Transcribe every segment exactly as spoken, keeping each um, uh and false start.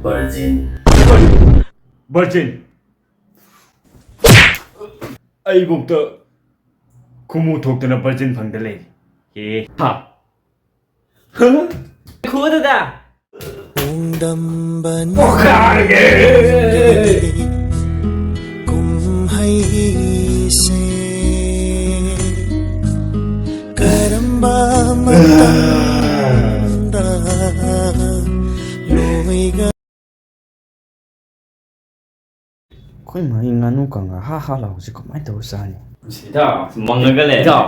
Virgin꯫ Virgin꯫ ꯑꯩꯕꯨꯛꯇ ꯈꯨꯃꯨ ꯊꯣꯛꯇꯅ virgin ꯐꯪꯗ ꯂꯩꯔꯤ꯫ ꯑꯦ꯫ ꯍꯥ꯫ ꯈꯨꯗꯨꯗ꯫ ꯄꯣꯡꯗꯝꯕꯅꯤ ꯄꯣꯈꯥꯏꯒꯦ꯫ ꯀꯨꯝꯍꯩꯁꯦ ꯀꯔꯝꯕ ꯃꯇꯝꯗ ꯂꯣꯏꯒ ꯑꯩꯈꯣꯏ ꯃꯥꯒꯤ ꯉꯥꯅꯨ ꯀꯪꯉ ꯍꯥ ꯍꯥ ꯂꯥꯎꯕꯁꯦ ꯀꯃꯥꯏꯅ ꯇꯧꯔ ꯆꯥꯅꯤ? ꯏꯇꯥꯎ, ꯃꯪꯉꯒ ꯂꯩ꯫ ꯏꯇꯥꯎ,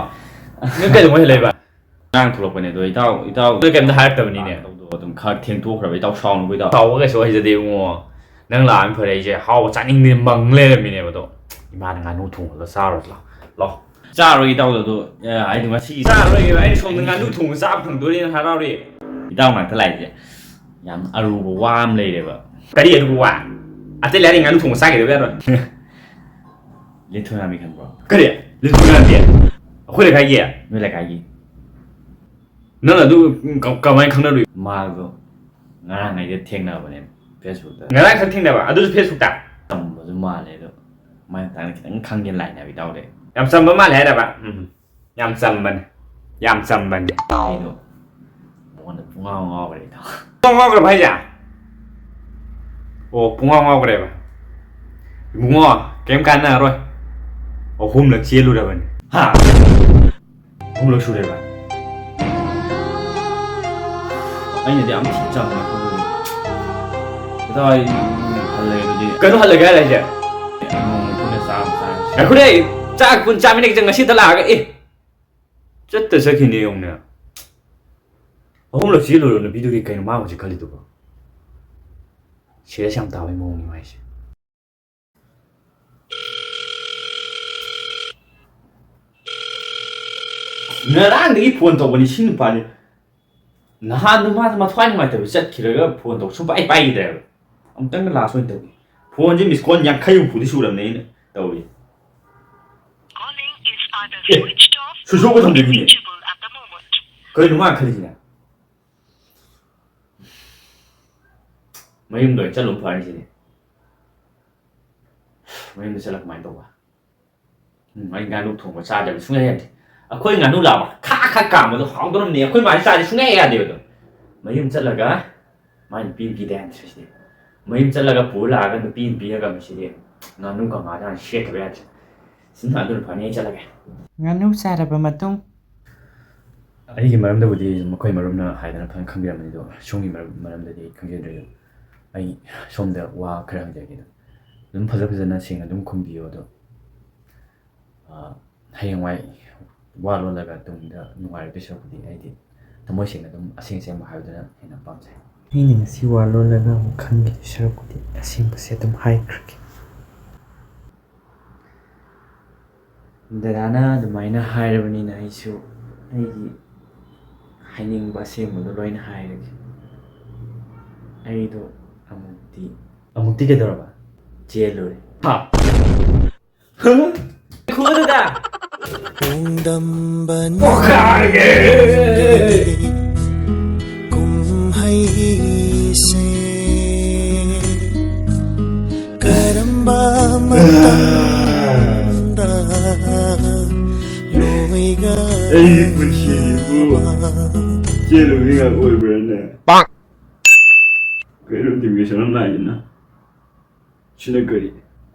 ꯅꯪ ꯀꯩꯗꯧꯉꯩ ꯍꯜꯂꯛꯏꯕ? ꯉꯔꯥꯡ ꯊꯣꯛꯂꯛꯄꯅꯦ ꯑꯗꯣ, ꯏꯇꯥꯎ, ꯏꯇꯥꯎ꯫ ꯅꯣꯏ ꯀꯩꯝꯇ ꯍꯥꯏꯔꯛꯇꯕꯅꯤꯅꯦ꯫ ꯇꯧꯗꯣ ꯑꯗꯨꯝ ꯈꯔ ꯊꯦꯡꯊꯣꯛꯈ꯭ꯔꯕ, ꯏꯇꯥꯎ ꯁꯥꯎꯅꯨꯀꯣ, ꯏꯇꯥꯎ꯫ ꯁꯥꯎꯕ ꯀꯩꯁꯨ ꯍꯩꯖꯗꯦ ꯏꯕꯨꯡꯉꯣ꯫ ꯅꯪ ꯂꯥꯛꯑꯃꯤ ꯐꯔꯦ, ꯑꯩꯁꯦ ꯍꯥꯎꯕ ꯆꯥꯅꯤꯡꯗꯦ ꯃꯪ ꯂꯩꯔꯝꯃꯤꯅꯦꯕ ꯑꯗꯣ꯫ ꯏꯃꯥꯅ ꯉꯥꯅꯨ ꯊꯣꯡꯉꯒ ꯆꯥꯔꯨꯁꯤ ꯂꯥꯎ꯫ ꯂꯥꯎ꯫ ꯆꯥꯔꯣꯏ ꯏꯇꯥꯎꯗꯣ ꯑꯗꯣ, ꯑꯦ, ꯑꯩꯗꯣ ꯉꯁꯤ ꯆꯥꯔꯣꯏ, ꯑꯩꯅ ꯁꯣꯝꯗ ꯉꯥꯅꯨ ꯊꯣꯡꯕ ꯆꯥꯕ ꯐꯪꯗꯣꯔꯦꯅ ꯍꯔꯥꯎꯔꯤ꯫ ꯏꯇꯥꯎ ꯉꯥꯛꯇ ꯂꯥꯛꯏꯁꯦ꯫ ꯌꯥꯝ ꯑꯔꯨꯕ ꯋꯥ ꯑꯃ ꯂꯩꯔꯦꯕ꯫ ꯀꯔꯤ ꯑꯔꯨꯕ ꯋꯥ? ꯑꯇꯩ ꯂꯥꯏꯔꯤ ꯉꯥꯅꯨ ꯊꯣꯡꯕ ꯆꯥꯈꯤꯗꯕ ꯌꯥꯔꯣꯏ꯫ ꯂꯤꯟꯊꯣꯏ ꯉꯥꯃꯤ ꯈꯪꯕ꯭ꯔꯣ? ꯀꯔꯤ? ꯂꯤꯟꯊꯣꯏ ꯉꯥꯃꯤ? ꯑꯩꯈꯣꯏ ꯂꯩꯀꯥꯏꯒꯤ? ꯅꯣꯏ ꯂꯩꯀꯥꯏꯒꯤ꯫ ꯅꯪ ꯑꯗꯨ ꯀ-, ꯀꯃꯥꯏꯅ ꯈꯪꯅꯔꯨꯏ? ꯃꯥꯗꯣ ꯉꯔꯥꯡ ꯑꯩꯒ ꯊꯦꯡꯅꯕꯅꯦ Facebook-ꯇ꯫ ꯉꯔꯥꯡ ꯈꯛ ꯊꯦꯡꯅꯕ? ꯑꯗꯨꯁꯨ Facebook-ꯇ? ꯇꯝꯕꯁꯨ ꯃꯥꯜꯂꯦ ꯑꯗꯣ, ꯃꯥꯏ ꯃꯇꯥꯡꯗ ꯈꯤꯇꯪ ꯈꯪꯒꯦꯅ ꯂꯥꯛꯏꯅꯦ ꯏꯇꯥꯎꯗꯤ꯫ ꯌꯥꯝ ꯆꯝꯕ ꯃꯥꯜꯂꯦ ꯍꯥꯏꯔꯕ? ꯎꯝ꯫ ꯌꯥꯝ ꯆꯝꯕꯅꯦ꯫ ꯌꯥꯝ ꯆꯝꯕꯅꯦ꯫ ꯑꯩꯗꯣ ꯃꯉꯣꯟꯗ ꯄꯨꯡꯉꯥꯎ ꯉꯥꯎꯈ꯭ꯔꯦ ꯏꯇꯥꯎ꯫ ꯄꯨꯡꯉꯥꯎ ꯉꯥꯎꯈ꯭ꯔꯕ ꯍꯥꯏꯁꯦ? ꯑꯣ, ꯄꯨꯡꯉꯥꯎ ꯉꯥꯎꯈ꯭ꯔꯦꯕ꯫ ꯏꯕꯨꯡꯉꯣ, ꯀꯩꯝ ꯀꯥꯟꯅꯔꯣꯏ꯫ ꯑꯍꯨꯝꯂꯛ ꯆꯦꯜꯂꯨꯔꯕꯅꯤ꯫ ꯍꯥ? ꯑꯍꯨꯝꯂꯛ ꯁꯨꯔꯦꯕ꯫ ꯑꯩꯅꯗꯤ ꯌꯥꯝ ꯊꯤ ꯆꯝꯅ ꯈꯜꯂꯨꯔꯦ꯫ ꯏꯇꯥꯎ, ꯑꯩ ꯍꯜꯂꯒꯦ ꯑꯗꯨꯗꯤ꯫ ꯀꯩꯅꯣ ꯍꯜꯂꯒꯦ ꯍꯥꯏꯔ ꯍꯥꯏꯁꯦ? ꯅꯣꯡꯃ ꯄꯨꯟꯅ ꯆꯥꯕ ꯆꯥꯔꯁꯤ꯫ ꯉꯥꯏꯈꯣꯅꯦ, ꯆꯥꯛ ꯄꯨꯟ ꯆꯥꯃꯤꯟꯅꯈꯤꯁꯦ ꯉꯁꯤꯗ ꯂꯥꯛꯑꯒ꯫ ꯑꯦ! ꯆꯠꯇ ꯆꯠꯈꯤꯅꯦ ꯌꯦꯡꯉꯨꯅꯦ꯫ ꯑꯍꯨꯝꯂꯛ ꯆꯦꯜꯂꯨꯔꯕ ꯅꯨꯄꯤꯗꯨꯒꯤ ꯀꯩꯅꯣ ꯃꯥ ꯍꯧꯖꯤꯛ ꯈꯜꯂꯤꯗꯨꯕꯣ? Serious ꯌꯥꯝ ꯇꯥꯕꯩ ꯃꯑꯣꯡꯅꯤ ꯃꯥꯏꯁꯦ꯫ ꯉꯔꯥꯡꯗꯒꯤ phone ꯇꯧꯕꯅꯤ ꯁꯤ ꯅꯨꯄꯥꯁꯦ꯫ ꯅꯍꯥꯟꯗꯣ ꯃꯥꯁꯦ ꯃꯊ꯭ꯋꯥꯏ ꯅꯨꯡꯉꯥꯏꯇꯕ ꯆꯠꯈꯤꯔꯒ phone ꯇꯧ ꯁꯨꯡꯄꯥꯏ ꯄꯥꯏꯈꯤꯗ꯭ꯔꯦꯕ꯫ ꯑꯃꯨꯛꯇꯪꯒ last ꯑꯣꯏꯅ ꯇꯧꯒꯦ꯫ Phone-ꯁꯦ miss call ꯌꯥꯡꯈꯩ ꯍꯨꯝꯐꯨꯗꯤ ꯁꯨꯔꯕꯅꯦ ꯑꯩꯅ ꯇꯧꯔꯤ꯫ Calling is either A, switched off switch off-ꯀ or ꯊꯝꯖꯤꯜꯂꯤꯅꯦ꯫ Reachable at the moment. ꯀꯩꯅꯣ ꯃꯥ ꯈꯜꯂꯤꯁꯤꯅ? ꯃꯌꯨꯝꯗ ꯑꯣꯏꯅ ꯆꯠꯂꯨꯕ ꯐꯔꯅꯤ ꯁꯤꯗꯤ꯫ ꯃꯌꯨꯝꯗ ꯆꯠꯂꯒ ꯀꯃꯥꯏꯅ ꯇꯧꯕ? ꯎꯝ, ꯑꯩ ꯉꯥꯅꯨ ꯊꯣꯡꯕ ꯆꯥꯗꯕ ꯁꯨꯡꯌꯥ ꯌꯥꯗꯦ꯫ ꯑꯩꯈꯣꯏ ꯉꯥꯅꯨ ꯂꯥꯕ ꯈꯥ ꯈꯥ ꯀꯥꯝꯕꯗꯣ ꯍꯥꯎꯗꯧꯔꯝꯅꯤ, ꯑꯩꯈꯣꯏ ꯃꯥꯗꯤ ꯆꯥꯗꯤ ꯁꯨꯡꯌꯥ ꯌꯥꯗꯦꯕ ꯑꯗꯣ꯫ ꯃꯌꯨꯝ ꯆꯠꯂꯒ ꯃꯥꯏ ꯅꯨꯄꯤ ꯅꯨꯄꯤꯗ ꯍꯥꯏꯅ ꯁꯤꯗꯤ꯫ ꯃꯌꯨꯝ ꯆꯠꯂꯒ ꯄꯨꯔ ꯂꯥꯛꯑꯒ ꯅꯨꯄꯤ ꯅꯨꯄꯤꯅꯒ ꯃꯁꯤꯗꯤ ꯉꯥꯅꯨ ꯀꯪꯉꯥꯗ ꯍꯥꯟꯅ ꯁꯦꯠꯇꯕ ꯌꯥꯗ꯭ꯔꯦ꯫ ꯁꯤꯅ ꯑꯗꯨꯅ ꯐꯅꯤ, ꯑꯩ ꯆꯠꯂꯒꯦ꯫ ꯉꯥꯅꯨ ꯆꯥꯔꯕ ꯃꯇꯨꯡ꯫ ꯑꯩꯒꯤ ꯃꯔꯝꯗꯕꯨꯗꯤ ꯃꯈꯣꯏ ꯃꯔꯨꯞꯅ ꯍꯥꯏꯗꯅ ꯐꯖꯅ ꯈꯪꯕꯤꯔꯝꯃꯅꯤ, ꯑꯗꯣ ꯁꯣꯝꯒꯤ ꯃꯔꯝ-, ꯃꯔꯝꯗꯗꯤ ꯑꯩ ꯈꯪꯖꯗ꯭ꯔꯦ꯫ ꯑꯗꯣ ꯑꯩ ꯁꯣꯝꯗ ꯋꯥ ꯈꯔ ꯍꯪꯖꯒꯦ꯫ ꯑꯗꯣ ꯑꯗꯨꯝ ꯐꯖ ꯐꯖꯅ ꯁꯦꯡꯅ ꯑꯗꯨꯝ ꯈꯨꯝꯕꯤꯌꯨ꯫ ꯑꯗꯣ, ꯑ, ꯍꯌꯦꯡꯋꯥꯏ ꯋꯥ ꯂꯣꯜꯂꯒ ꯇꯨꯡꯗ ꯅꯨꯡꯉꯥꯏꯔꯣꯏꯗꯣꯏ ꯁꯔꯨꯛꯄꯨꯗꯤ ꯑꯩꯗꯤ ꯊꯃꯣꯏ ꯁꯦꯡꯅ ꯑꯗꯨꯝ ꯑꯁꯦꯡ ꯑꯁꯦꯡꯕ ꯍꯥꯏꯕꯗꯨꯅ ꯍꯦꯟꯅ ꯄꯥꯝꯖꯩ꯫ ꯑꯩꯅ ꯉꯁꯤ ꯋꯥ ꯂꯣꯜꯂꯒ ꯑꯃꯨꯛ ꯈꯟꯈꯤꯗꯣꯏ ꯁꯔꯨꯛꯄꯨꯗꯤ ꯑꯁꯦꯡꯕꯁꯦ ꯑꯗꯨꯝ ꯍꯥꯏꯈ꯭ꯔꯒꯦ꯫ ꯗꯗꯥꯅ ꯑꯗꯨꯃꯥꯏꯅ ꯍꯥꯏꯔꯕꯅꯤꯅ ꯑꯩꯁꯨ ꯑꯩꯒꯤ ꯍꯥꯏꯅꯤꯡꯕ ꯑꯁꯦꯡꯕꯗꯣ ꯂꯣꯏꯅ ꯍꯥꯏꯔꯒꯦ꯫ ꯑꯩꯗꯣ ꯑꯃꯨꯛꯇꯤ, ꯑꯃꯨꯛꯇꯤ ꯀꯩꯗꯧꯔꯕ? ꯆꯦꯜꯂꯨꯔꯦ꯫ ꯍꯥ? ꯈꯨꯗꯨꯗ꯫ ꯍꯣꯡꯗꯝꯕꯅꯤ ꯀꯨꯝꯍꯩꯁꯦ꯫ ꯀꯔꯝꯕ ꯃꯇꯝꯗ ꯂꯣꯏꯒ ꯑꯩꯒꯤ ꯄꯨꯟꯁꯤꯁꯤꯕꯨ ꯆꯦꯜꯂꯨꯕꯤ ꯉꯥꯛ ꯑꯣꯏꯕ꯭ꯔꯥꯅꯦ? ꯀꯩꯅꯣ ꯅꯣꯇꯤꯐꯤꯀꯦꯁꯟ ꯑꯃ ꯂꯥꯛꯏꯁꯤꯅ? ꯁꯤꯅ ꯀꯔꯤ?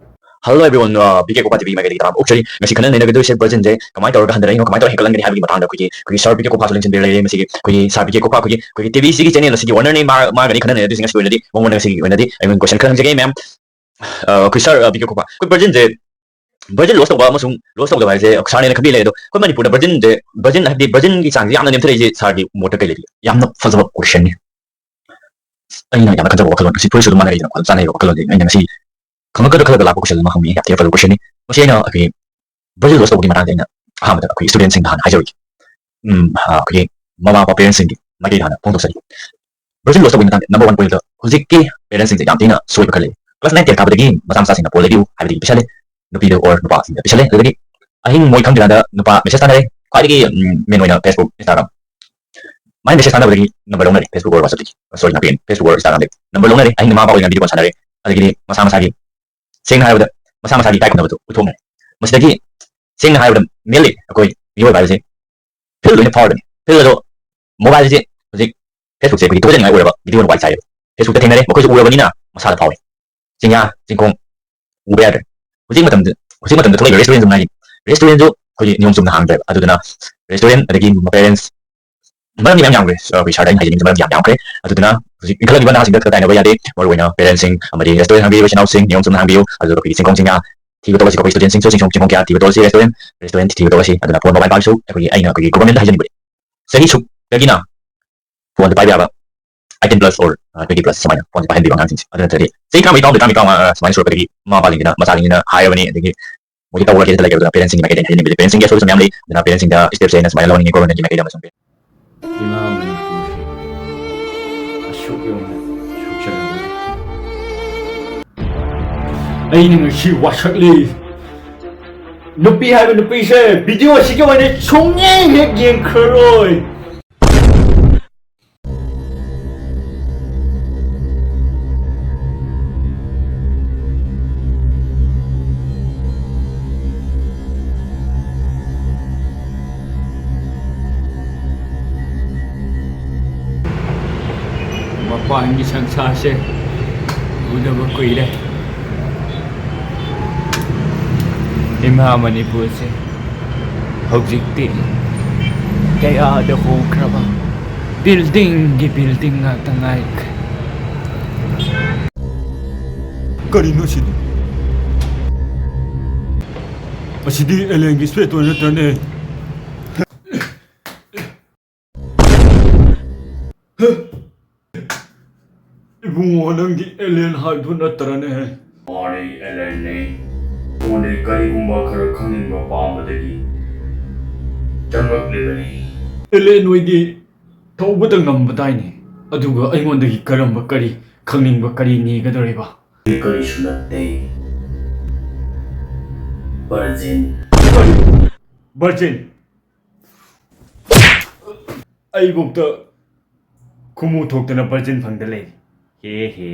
Hello everyone, uh, B K Kokha T V ꯃꯥꯏꯀꯩꯗꯒꯤ ꯇꯔꯥꯝꯅ ꯑꯣꯛꯆꯔꯤ꯫ ꯉꯁꯤ ꯈꯟꯅ ꯅꯩꯅꯒꯗꯣꯏꯁꯦ ꯚꯔꯖꯤꯟꯁꯦ ꯀꯃꯥꯏꯅ ꯇꯧꯔꯒ ꯍꯟꯊꯔꯛꯏꯅꯣ, ꯀꯃꯥꯏꯅ ꯇꯧꯔꯒ ꯍꯦꯟꯒꯠꯍꯟꯒꯅꯤ ꯍꯥꯏꯕꯒꯤ ꯃꯇꯥꯡꯗ ꯑꯩꯈꯣꯏꯒꯤ, ꯑꯩꯈꯣꯏꯒꯤ ꯁꯥꯔ ꯕꯤ ꯀꯦ ꯀꯣꯛꯐꯥꯁꯨ ꯂꯦꯡꯁꯤꯟꯕꯤꯔ ꯂꯩꯔꯦ꯫ ꯃꯁꯤꯒꯤ ꯑꯩꯈꯣꯏꯒꯤ ꯁꯥꯔ ꯕꯤ ꯀꯦ ꯀꯣꯛꯐꯥ, ꯑꯩꯈꯣꯏꯒꯤ, ꯑꯩꯈꯣꯏꯒꯤ ꯇꯤ ꯚꯤ ꯁꯤꯒꯤ ꯆꯦꯅꯦꯜ ꯑꯁꯤꯒꯤ ꯑꯣꯅꯔꯅꯤ, ꯃꯥ-, ꯃꯥꯒꯅꯤ ꯈꯟꯅ ꯅꯩꯅꯗꯣꯏꯁꯦ꯫ ꯉꯁꯤꯒꯤ ꯑꯣꯏꯅꯗꯤ, ꯃꯉꯣꯟꯗ ꯉꯁꯤꯒꯤ ꯑꯣꯏꯅꯗꯤ ꯑꯩꯉꯣꯟꯗ ꯀꯣꯏꯁꯟ ꯈꯔ ꯍꯪꯖꯒꯦ, ꯃꯦꯝ꯫ ꯑ, ꯑꯩꯈꯣꯏ ꯁꯥꯔ, ꯑ, ꯕꯤ ꯀꯦ ꯀꯣꯛꯐꯥ, ꯑꯩꯈꯣꯏ ꯚꯔꯖꯤꯟꯁꯦ, ꯚꯔꯖꯤꯟ ꯂꯣꯁ ꯇꯧꯕ ꯑꯃꯁꯨꯡ ꯂꯣꯁ ꯇꯧꯗꯕ ꯍꯥꯏꯁꯦ ꯁꯥꯔꯅ ꯍꯦꯟꯅ ꯈꯪꯕꯤ ꯂꯩ꯫ ꯑꯗꯣ ꯑꯩꯈꯣꯏ ꯃꯅꯤꯄꯨꯔꯗ ꯚꯔꯖꯤꯟꯁꯦ, ꯚꯔꯖꯤꯟ ꯍꯥꯏꯕꯗꯤ ꯚꯔꯖꯤꯟꯒꯤ ꯆꯥꯡꯁꯦ ꯌꯥꯝꯅ ꯅꯦꯝꯊꯔꯛꯏꯁꯦ ꯁꯥꯔꯒꯤ ꯃꯣꯠꯇ ꯀꯩ ꯂꯩꯕꯤꯒꯦ? ꯌꯥꯝꯅ ꯐꯖꯕ ꯀꯣꯏꯁꯟꯅꯤ꯫ ꯑꯩꯅ ꯌꯥꯝꯅ ꯈꯟꯖꯕ ꯋꯥꯈꯜꯂꯣꯟ, ꯁꯤ ꯐꯨꯔꯤꯠꯁꯨ ꯑꯗꯨꯝ ꯃꯥꯟꯅꯩꯗꯅ, ꯑꯗꯨꯝ ꯆꯥꯟꯅꯩꯕ ꯋꯥꯈꯜꯂꯣꯟꯁꯦ꯫ ꯑꯩꯅ ꯉꯁꯤ ꯈꯪꯉꯛꯀꯗ꯭ꯔꯥ ꯈꯜꯂꯒ ꯂꯥꯛꯄ ꯀꯣꯏꯁꯟ ꯑꯃ ꯍꯪꯅꯤꯡꯉꯤ, ꯌꯥꯝ ꯊꯤꯅ ꯐꯖꯕ ꯀꯣꯏꯁꯟꯅꯤ꯫ ꯃꯁꯤ ꯑꯩꯅ ꯑꯩꯈꯣꯏꯒꯤ ꯚꯔꯖꯤꯟ ꯂꯣꯁ ꯇꯧꯕꯒꯤ ꯃꯇꯥꯡꯗ ꯑꯩꯅ ꯑꯍꯥꯟꯕꯗ ꯑꯩꯈꯣꯏ ꯁ꯭ꯇꯨꯗꯦꯟꯠꯁꯤꯡꯗ ꯍꯥꯟꯅ ꯍꯥꯏꯖꯔꯣꯏꯒꯦ꯫ ꯎꯝ, ꯑ, ꯑꯩꯈꯣꯏꯒꯤ ꯃꯃꯥ ꯃꯄꯥ ꯄꯦꯔꯦꯟꯠꯁꯤꯡꯒꯤ ꯃꯥꯏꯀꯩꯗ ꯍꯥꯟꯅ ꯐꯣꯡꯗꯣꯛꯆꯔꯤ꯫ ꯚꯔꯖꯤꯟ ꯂꯣꯁ ꯇꯧꯕꯒꯤ ꯃꯇꯥꯡꯗ ꯅꯝꯕꯔ ꯋꯥꯟ ꯄꯣꯏꯟꯠꯇ ꯍꯧꯖꯤꯛꯀꯤ ꯄꯦꯔꯦꯟꯠꯁꯤꯡꯁꯦ ꯌꯥꯝ ꯊꯤꯅ ꯁꯣꯏꯕ ꯈꯔ ꯂꯩ꯫ ꯀ꯭ꯂꯥꯁ ꯅꯥꯏꯟ ꯇꯦꯟ ꯊꯥꯕꯗꯒꯤ ꯃꯆꯥ ꯃꯆꯥꯁꯤꯡꯅ ꯐꯣꯟ ꯂꯩꯕꯤꯌꯨ ꯍꯥꯏꯕꯗꯒꯤ ꯄꯤꯁꯜꯂꯦ꯫ ꯅꯨꯄꯤꯗ ꯑꯣꯔ ꯅꯨꯄꯥꯁꯤꯡꯗ ꯄꯤꯁꯜꯂꯦ꯫ ꯑꯗꯨꯗꯒꯤ ꯑꯍꯤꯡ ꯃꯣꯏ ꯈꯪꯗ꯭ꯔꯤꯀꯥꯟꯗ ꯅꯨꯄꯥ ꯃꯦꯁꯦꯖ ꯊꯥꯅꯔꯦ꯫ ꯈ꯭ꯋꯥꯏꯗꯒꯤ, ꯎꯝ, ꯃꯦꯟ ꯑꯣꯏꯅ ꯐꯦꯁꯕꯨꯛ, ꯏꯟꯁꯇꯥꯒ꯭ꯔꯥꯝ꯫ ꯃꯥꯏ ꯃꯦꯁꯦꯖ ꯊꯥꯅꯕꯗꯒꯤ ꯅꯝꯕꯔ ꯂꯧꯅꯔꯦ, Facebook ꯑꯣꯏꯔꯣ WhatsApp-ꯇꯒꯤ, ꯁꯣꯔꯤ, ꯅꯥꯄꯤ, Facebook ꯑꯣꯏꯔꯣ Instagram-ꯗꯒꯤ ꯅꯝꯕꯔ ꯂꯧꯅꯔꯦ꯫ ꯑꯍꯤꯡꯗ ꯃꯃꯥ ꯃꯄꯥ ꯑꯣꯏꯅ video call ꯁꯥꯟꯅꯔꯦ꯫ ꯑꯗꯒꯤꯗꯤ ꯃꯁꯥ ꯃꯁꯥꯒꯤ, ꯁꯦꯡꯅ ꯍꯥꯏꯔꯕꯗ, ꯃꯁꯥ ꯃꯁꯥꯒꯤ ꯏꯀꯥꯏ ꯈꯨꯝꯅꯕꯗꯣ ꯎꯠꯊꯣꯛꯅꯔꯦ꯫ ꯃꯁꯤꯗꯒꯤ ꯁꯦꯡꯅ ꯍꯥꯏꯔꯕꯗ, mainly ꯑꯩꯈꯣꯏ ꯃꯤꯑꯣꯏꯕ ꯍꯥꯏꯕꯁꯦ feel ꯂꯣꯏꯅ ꯐꯥꯎꯔꯕꯅꯤ꯫ Feel ꯑꯗꯣ, mobile-ꯁꯦ ꯍꯧꯖꯤꯛ Facebook-ꯁꯦ ꯑꯩꯈꯣꯏꯒꯤ ꯊꯨꯒꯥꯏꯖꯅꯤꯡꯉꯥꯏ ꯑꯣꯏꯔꯕ video-ꯅ ꯋꯥꯏ ꯆꯥꯏꯌꯦꯕ꯫ Facebook-ꯇ ꯊꯦꯡꯅꯔꯦ, ꯃꯈꯣꯏꯁꯨ ꯎꯔꯕꯅꯤꯅ ꯃꯁꯥꯗ ꯐꯥꯎꯔꯦ꯫ ꯆꯤꯡꯌꯥ ꯆꯤꯡꯈꯣꯡ ꯎꯕ ꯌꯥꯗ꯭ꯔꯦ꯫ ꯍꯧꯖꯤꯛ ꯃꯇꯝꯗ, ꯍꯧꯖꯤꯛ ꯃꯇꯝꯗ ꯊꯣꯛꯂꯛꯏꯕ restaurant-ꯁꯨ ꯉꯥꯏꯔꯤ, restaurant-ꯁꯨ ꯑꯩꯈꯣꯏꯒꯤ ꯅꯤꯌꯣꯝ ꯆꯨꯝꯅ ꯍꯥꯡꯗ꯭ꯔꯦꯕ꯫ ꯑꯗꯨꯗꯨꯅ restaurant ꯑꯗꯒꯤ parents, ꯃꯔꯝꯗꯤ ꯃꯌꯥꯝ ꯌꯥꯝꯈ꯭ꯔꯦ꯫ ꯑꯩꯈꯣꯏ ꯁꯥꯔꯗ ꯑꯩꯅ ꯍꯥꯏꯖꯅꯤꯡꯕ ꯃꯔꯝꯗꯤ ꯌꯥꯝ ꯌꯥꯝꯈ꯭ꯔꯦ꯫ ꯑꯗꯨꯗꯨꯅ ꯍꯧꯖꯤꯛ ꯏꯟꯈꯠꯂꯛꯂꯤꯕ ꯅꯍꯥꯁꯤꯡꯗ ꯈꯔ ꯇꯥꯏꯅꯕ ꯌꯥꯗꯦ꯫ ꯃꯔꯨꯑꯣꯏꯅ parents-ꯁꯤꯡ ꯑꯃꯗꯤ restaurant ꯍꯥꯡꯕꯤꯔꯤꯕ ꯏꯆꯤꯟ ꯏꯅꯥꯎꯁꯤꯡ ꯅꯤꯌꯣꯝ ꯆꯨꯝꯅ ꯍꯥꯡꯕꯤꯌꯨ꯫ ꯑꯗꯨꯒ ꯑꯩꯈꯣꯏꯒꯤ ꯆꯤꯡꯈꯣꯡ ꯆꯤꯡꯌꯥ ꯊꯤꯕ ꯇꯣꯛꯂꯁꯤ, ꯑꯩꯈꯣꯏ student-ꯁꯤꯡꯁꯨ ꯆꯤꯡꯈꯣꯡ ꯆꯤꯡꯌꯥ ꯊꯤꯕ ꯇꯣꯛꯂꯁꯤ, restaurant, restaurant ꯊꯤꯕ ꯇꯣꯛꯂꯁꯤ꯫ ꯑꯗꯨꯅ phone, mobile ꯄꯥꯏꯕꯁꯨ ꯑꯩꯈꯣꯏꯒꯤ, ꯑꯩꯅ ꯑꯩꯈꯣꯏꯒꯤ government-ꯗ ꯍꯥꯏꯖꯅꯤꯡꯕꯗꯤ, ꯆꯍꯤ ꯁꯨꯛꯇꯒꯤꯅ phone-ꯁꯦ ꯄꯥꯏꯕ ꯌꯥꯕ, eighteen plus or, ꯑ, twenty plus ꯁꯨꯃꯥꯏꯅ phone-ꯁꯦ ꯄꯥꯏꯍꯟꯕꯤꯕ ꯑꯉꯥꯡꯁꯤꯡꯁꯦ꯫ ꯑꯗꯨ ꯅꯠꯇ꯭ꯔꯗꯤ ꯆꯍꯤ ꯇꯔꯥꯃꯔꯤ, ꯇꯔꯥꯃꯉꯥ, ꯇꯔꯥꯃꯉꯥ, ꯑ, ꯁꯨꯃꯥꯏꯅ ꯁꯨꯔꯛꯄꯗꯒꯤ ꯃꯃꯥ ꯃꯄꯥꯁꯤꯡꯁꯤꯅ ꯃꯆꯥꯁꯤꯡꯁꯤꯅ ꯍꯥꯏꯔꯕꯅꯤ, ꯑꯗꯒꯤ ꯃꯣꯏꯗꯤ ꯇꯧꯔꯒꯦ ꯂꯩꯇꯦ꯫ ꯑꯗꯨꯅ parents-ꯁꯤꯡꯒꯤ ꯃꯥꯏꯀꯩꯗꯒꯤ ꯍꯥꯏꯖꯅꯤꯡꯕꯁꯦ, parents-ꯁꯤꯡꯒꯤ ꯑꯁꯣꯏꯕꯁꯨ ꯃꯌꯥꯝ ꯂꯩ꯫ ꯑꯗꯨꯅ parents-ꯁꯤꯡꯗ steps-ꯁꯦ ꯑꯩꯅ ꯁꯨꯃꯥꯏꯅ ꯂꯧꯍꯟꯅꯤꯡꯉꯤ, government-ꯀꯤ ꯃꯥꯏꯀꯩꯗ ꯑꯃꯁꯨꯡ ꯏꯃꯥ ꯃꯅꯤꯄꯨꯔꯁꯦ ꯑꯁꯨꯛ ꯌꯧꯅ ꯁꯣꯛꯆꯜꯂꯕꯅꯤ꯫ ꯑꯩꯅ ꯉꯁꯤ ꯋꯥꯁꯛꯂꯤ꯫ ꯅꯨꯄꯤ ꯍꯥꯏꯕ ꯅꯨꯄꯤꯁꯦ video ꯑꯁꯤꯒꯤ ꯑꯣꯏꯅ ꯁꯨꯡꯌꯦꯡ ꯍꯦꯛ ꯌꯦꯡꯈ꯭ꯔꯔꯣꯏ꯫ ꯃꯄꯥꯟꯒꯤ ꯁꯪꯁꯥꯔꯁꯦ ꯎꯗꯕ ꯀꯨꯏꯔꯦ꯫ ꯏꯃꯥ ꯃꯅꯤꯄꯨꯔꯁꯦ ꯍꯧꯖꯤꯛꯇꯤ ꯀꯌꯥꯗ ꯍꯣꯡꯈ꯭ꯔꯕ building-ꯒꯤ building ꯉꯥꯛꯇ ꯉꯥꯏꯈ꯭ꯔꯦ꯫ ꯀꯔꯤꯅꯣ ꯁꯤꯗꯤ? ꯑꯁꯤꯗꯤ alien-ꯒꯤ ꯁ꯭ꯋꯦꯇꯔ ꯅꯠꯇ꯭ꯔꯅꯦ? ꯏꯕꯨꯡꯉꯣ, ꯅꯪꯗꯤ alien ꯍꯥꯏꯗꯨ ꯅꯠꯇ꯭ꯔꯅꯦ? ꯃꯥꯅꯦ, alien-ꯅꯦ꯫ ꯅꯉꯣꯟꯗꯒꯤ ꯀꯔꯤꯒꯨꯝꯕ ꯈꯔ ꯈꯪꯅꯤꯡꯕ ꯄꯥꯝꯕꯗꯒꯤ ꯆꯪꯂꯛꯂꯤꯕꯅꯤ꯫ Alien ꯑꯣꯏꯗꯤ ꯊꯧꯕꯇ ꯉꯝꯕꯗꯥꯏꯅꯦ꯫ ꯑꯗꯨꯒ ꯑꯩꯉꯣꯟꯗꯒꯤ ꯀꯔꯝꯕ, ꯀꯔꯤ ꯈꯪꯅꯤꯡꯕ, ꯀꯔꯤ ꯅꯤꯒꯗꯧꯔꯤꯕ? ꯑꯩ ꯀꯔꯤꯁꯨ ꯅꯠꯇꯦ꯫ Virgin꯫ ꯀꯔꯤ? Virgin? ꯑꯩꯕꯨꯛꯇ ꯈꯨꯃꯨ ꯊꯣꯛꯇꯅ ꯚꯔꯖꯤꯟ ꯐꯪꯗ ꯂꯩꯔꯤ꯫ ꯍꯦ ꯍꯦ꯫